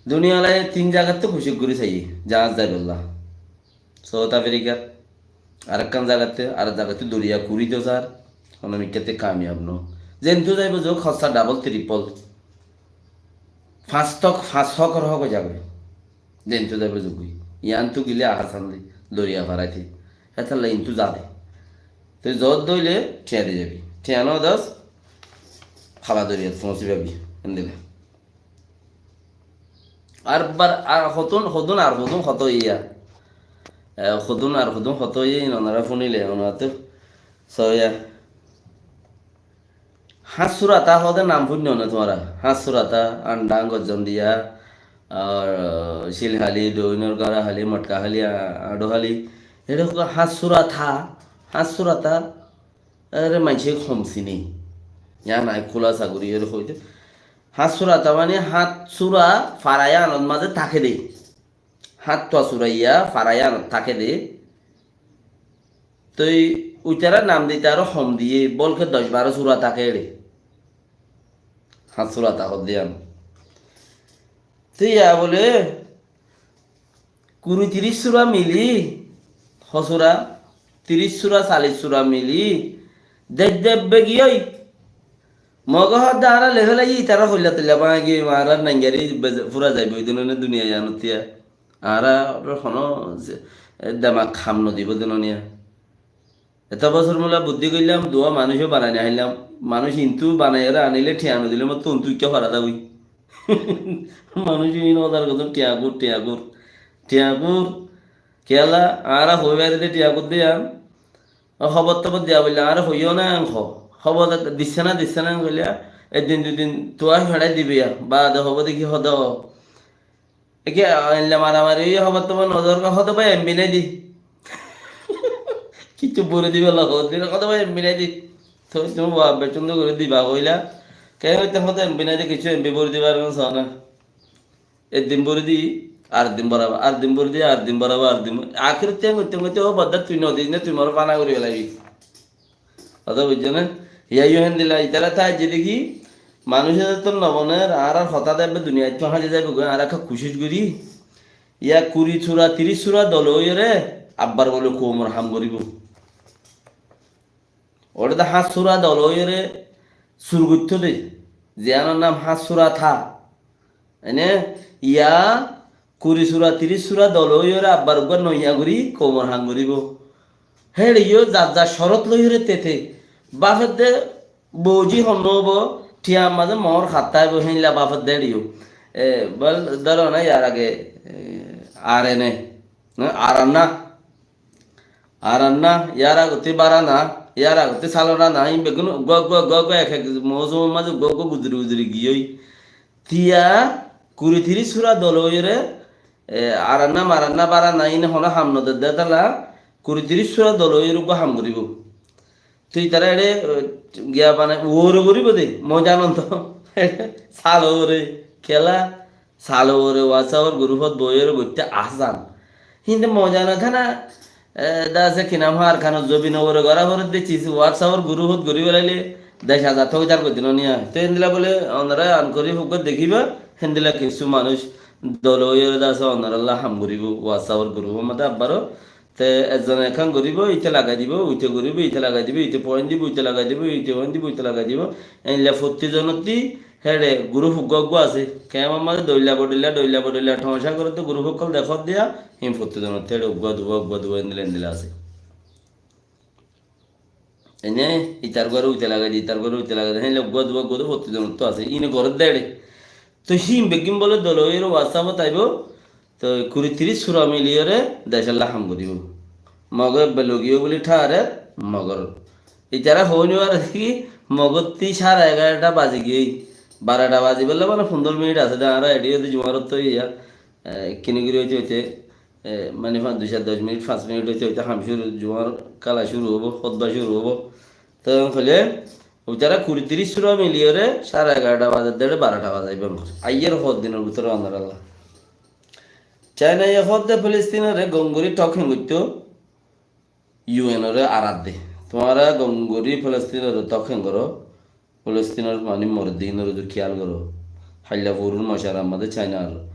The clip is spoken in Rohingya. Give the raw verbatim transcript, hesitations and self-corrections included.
Duniyar tin zagattú kucíc gorí saiyé, zaház zaibolla. South Africa, arekkán zagattú, arek zagattú doriya kurí to sar, hono mikkátte kamiyab no. Zentú zaibo zok, hóssa double, triple. Fañs tok, fañs hókor hók ói zagói. Zentú zaibo zok goi. Yiántu gile ahasán de, doriya faraite. Hétolla intú zade. Tui zot dóile thiañ di zabi. Thiañ no dos, hala doriyat foóñsi fabi. Endilla. Ar bar, ar hodún, hodún ar hodún hotá óiye. E, hodún ar hodún hotá óiye, in onora fúnile, onora to soya. Háñsurata hoóde nam fúinno né tuáñra? Háñsurata, Andang, Gojjondiya, ar Cilhali, Doinor Garahali, Motkahali, a-, Añçuhali. Ere hoó Háñsurata, Háñsurata. Ere maincé hom sine. Yián añí kúlasa gorí ere hoóide. Háñsurata mane háñtsura fara yiánot mazé táke de. Háñttua sura iya fara yiánot táke de. Toi uitará nam dite aró hom diyé, bólke doc baró sura táke ere. Háñtsurata hoóde yián. Toi iya bóle, kuri tiríc sura mili, hó sura, tiríc sura, callic sura mili, dec dec begi ói. Mogé hoóde añára lehé laiye, itará hoilla toilla báñgi, añára naingari beze-, fura zaibo, ói dinone duniya yiánot tiya. Añára honó ze-, e, demak ham no dibo dinoniya. Eto bosór mula buddí goillám, duwa manúic ó banai no háillam. Manúic intú banai ore anile thiañ no dile motto untú ikká fara zagói. Manúic in ódar gotón thiañ gur, thiañ gur, thiañ gur. Kiyólla, añára hoi baire de thiañ gur de yián. Ó hóbor tóbor diya bolla añára hoiyó na en ho. Hóbor disse na, disse na en hoilla, eddin dui din tuwa feçai dibe ya. Baade hobo de ki hodo. Eke, ah, enla maramari óiye, hóbor tóbor nozor goi, hoto bái em bi nai di. Kiccú buri dibolla hoódde, hoto bái em bi nai di. Toi tuñí baf beccúndor gorí diba hoóila. Keén hoité hoto em bi nai di, kiccú em bi buri dibar gón só na. Ek din buri di, ar din boraba, ar din buri di, ar din boraba, ar din buri-, akirot tiyan goitte goitte, ó bodda tui no dis ne, tui more fana gorí felaibi. Hotá buijjó né? Yá yó héndilla, itará táijje dé ki, manúic etottún no boner, añárar hotá de ebbe duniyaittú háñji zaibo goi, añára ekka kucíc gorí. Yá kuri sura, tiríc sura dol óiyore, abbar bóle koumor ham goríbo. Óre de háñt sura dol óiyore, sur goittó de, ziyánor nam háñt sura tha. Ene, yá kuri sura, tiríc sura dol óiyore abbar uggwá noiya gorí koumor ham goríbo. Héçe yó zar zar corot loiyore tete. Bafedde bouji hon no óibo, thiañ mazé moór hattá aibo, héinla bafedde héçe yó. E, bol, dóro na, yar age, e, ar ene, na, ar anna. Ar anna, yar agottí bar ana, yar agottí sal ana, ín beggún uggwá, uggwá, uggwá, uggwá ek ek mousumor mazé uggwá, uggwá guzori guzori giyói. Tiya kuri tiríc sura dol óiyore, e, ar anna, mar anna, bar ana, ín honó ham no der de tala, kuri tiríc sura dol óiyore uggwá ham goríbo. Tui tará eçé, e, giya bana, uore goríbo de, moza non to. Sal uore, kiyólla, sal uore WhatsApp-or group-ot boiyore goitte ahsan. Hinde moza no thana, e, da ase ki nam hó Arkanor zobin uore gora foredde cis WhatsApp-or group-ot gori felaile dec azad hoi tar goitte no niya. Te endilla bole onora an gori fukko dekiba, hendilla kissú manúic dol oiyore da ase onoralla ham goribo WhatsApp-or group-or modde abbaro. Te ezzone ekkán goribo, ite lagai dibo, uite goribo, ite lagai dibo, ite point dibo, uite lagai dibo, ite point dibo, uite lagai dibo. Einla fotti zonotti héçe group uggwá uggwá asé. Kemor mazé doilla bodoilla, doilla bodoilla, thomacá goródde group okkol dekót diya, hín fotti zonotti héçe uggwá duwa, uggwá duwa, endilla endilla asé. Ene itar góré uite lagai diye, itar góré uite lagai diye, héinla uggwá duwa, uggwá duwa, fotti zonottú asé. Ine goródde héçe. Toi hín beggín bóle dol oiyore WhatsApp-ot aibo, toi kuri tiríc sura miliyore decólla ham goríbo. Mogor ebbe logiyo buli tháre, mogor. Itará hoói no fare ki, mogottí sára egarota bazi giyói. Barota bazibólla mane fundoro minit asé de, añára eçé de Jumarottú iya, e, kini gori óite óite, e, mane fa-, dui sair doc minit, fañs minit óite óite ham cúru, Jumar kala cúru óibo, hótba cúru óibo. Toi hoile, uitará kuri tiríc sura miliyore sára egarota bazar de, barota bazaibó. Aiyér hoddinor bútore onoralla. China ye hoódde Filistinore gom gori thok hengoittó, U N ore aradde. Tuáñra gom gori Filistinore thok hengoró, Filistinor mani moredde inore zodi kiyal goró. Hailla furur mocarar mazé Chinaor